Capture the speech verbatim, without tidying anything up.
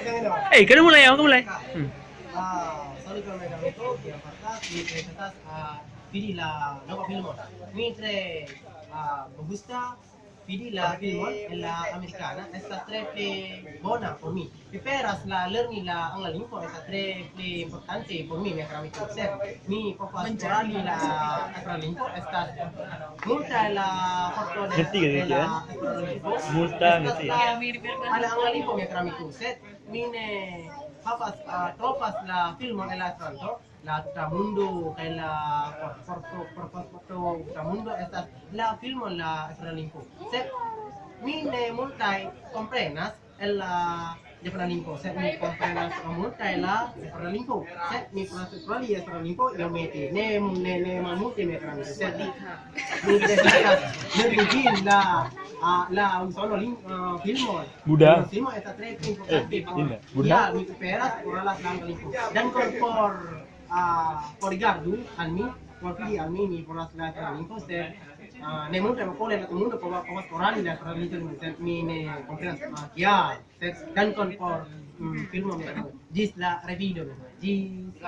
Eh, kena mulai, kena mulai. Hmm. Ah, salut kami kami tu, yang pertama di kereta ah, pidi la nova filmo. Mi tre ah, bagusta pidi la filmo en la americana, esta tre pli bona por mi. Mi esperas la lerni la angla lingvo esta tre pli importante por mi, mi akra amiko. Sed mi povas esplori la akra lingvo, estas multa la forto de Ngerti, ngerti, la ya? akra lingvo. Multa, Estas ngerti. La, al la angla lingvo mi akra amiko, sed mi ne havas ah, trovas la filmo en la Esperanto, la tuta mundo kaj la por por por por por por tuta mundo estas la filmo en la Esperanto lingvo. Sed mi ne multaj komprenas el la Esperanto lingvo, sed mi komprenas multaj la Esperanto lingvo. Sed mi povas esplori Esperanto lingvo iomete, ne ne ne malmulte mi Esperanto, sed mi deziras lerni ĝin la ah, la usono lin ah, filmo. Buda. Filmo estas tre Eh, importante por Inda, Buda. Ya, mi esperas por la angla lingvo. Dankon por ah, por rigardu al mi, por fidi al mi, mi volas la angla lingvo, sed ah, ne multe ma pole la mundo povas povas korali la angla lingvo, sed mi ne komprenas ah, kial. Sed dankon por mm, filmo mi. Ĝis la revido. Ĝis